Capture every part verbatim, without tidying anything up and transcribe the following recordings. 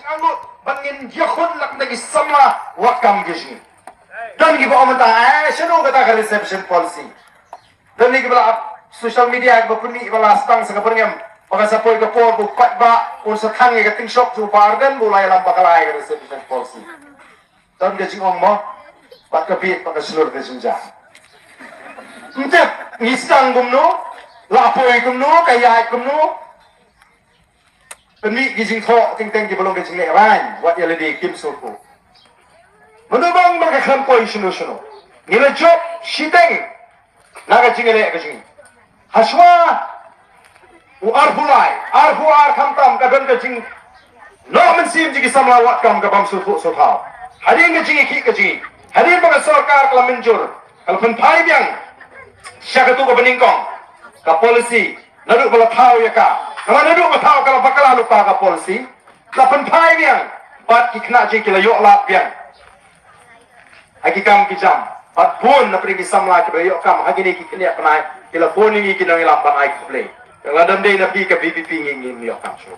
Angnud ban ngin ïakhun lak na ki samla wad kam ki jong ngi. Don kiba ong mynta, eh, shano kata ka reservation policy? Don kiba la ap social media kiba pynmih ba la sdang sa ka byrngem ba ka sa poi ka por ba u paidbah un sa thang ïa ka tyngshop jong u Bah Ardent ba u la ïalam bakla ïa ka reservation policy. Don ka jingong mo, bad ka bit bad ka shlur ka jingjia. Ym tip ngi sdang kumno, la poi kumno, ka ïaid kumno. Pynmih ki jingthoh teng teng kiba long ka jingleh rain wat ïa lade kim sngewthuh. Mano bang ba ka khlem poi shano shano, ngi la jop shiteng na ka jingïaleh ka jong ngi. Hashwa u arphew lai, arphew ar khamtam ka don ka jingnoh mynsiem jong ki samla wad kam ka bym sngewthuh sngewthaw. Hadien ka jingïakhih ka jong ngi, hadien ba ka sorkar ka la mynjur, ka la pynphai biang sha katu kaba nyngkong ka policy, naduh ba la thaw ïa ka. Namar naduh ba thaw ka la bakla lypa ka policy, la pynphai biang, bad ki khynnah jong ngi ki la ïoh lad biang ha ki kam ki jam. Bad bun na pdeng ki samla kiba ïoh kam ha kine ki khyndiat bnai ki la phone ïa ngi ki nongïalam ban ai khublei. Lada ym dei na phi ka V P P ngi ngim ïoh kam shuh.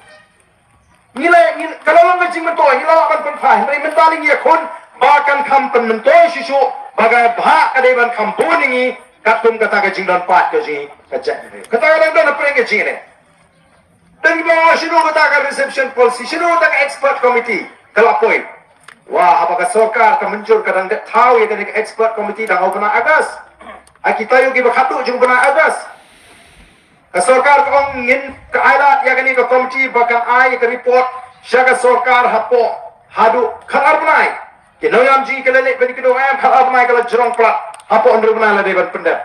Ngi la, ngi, ka la long ka jingmyntoi, ngi la lah ban pynphai, hynrei mynta ngi ïakhun ba kan kham pynmyntoi shuh shuh, ba ka bhah ka dei ban kham bun ïa ngi katkum kata ka jingdon paid ka jong ngi ka jaitbynriew. Kata ka dang don na pdeng ka jingïaleh. Don kiba ong shano kata ka reservation policy, shano kata ka expert committee ka la poi. Wah, haba ka sorkar ka mynjur ka dang dep thaw ïa kane ka expert committee dang ha u bnai August. Ha ki taïew kiba khatduh jong u bnai August. Ka sorkar ka ong ngin ka ai lad ïa kane ka committee ba kan ai ïa ka report sha ka sorkar hapoh haduh khatar bnai. Ki nongïalam jong ngi ki la leit ban ïakynduh em, khatar bnai ka la jrong palat, hapoh hynriew bnai la dei ban pyndep.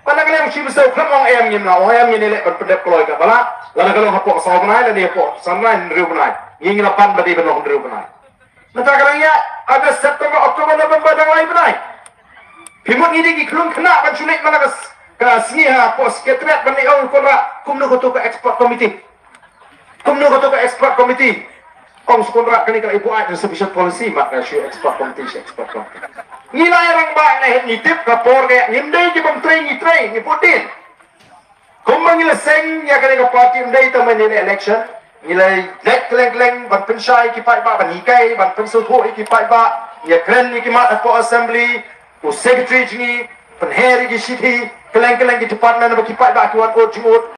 Ba na ka liang u Chief Minister u khlem ong em, ngim lah ong em, ngin ïaleh ban pyndep kloi kaba lah. Lada ka long hapoh saw bnai, lada hapoh san bnai, hynriew bnai, ngi ngi la pan ba dei ban long hynriew bnai. Mynta ka dang ïaid August, September, October, November, dang lai bnai. Phi mut ngi dei ki khlun khynnah ban shu leit man la ka s-, ka sngi hapoh Secretariat ban leit ong, Conrad, kumno kato ka expert committee? Kumno kato ka expert committee? Ong Conrad, kane ka la ïabuaid reservation policy, mat ka shu expert committee, shu expert committee. Ngi la ïa rangbah, ngi la heh, ngi tip ka por ka ïaid, ngim dei ki bym trei, ngi trei, ngi bud dien. Kumba ngi la seng ïa kane ka party ym dei tang ban ïaleh election. Ngi la leit kylleng kylleng ban pynshai ïa ki paidbah, ban hikai, ban pynsngewthuh ïa ki paidbah. Ngi ïakren ïa ki mat hapoh assembly, u secretary jong ngi pynher ïa ki shithi kylleng kylleng ki department ba ki paidbah ki wan ud jingud.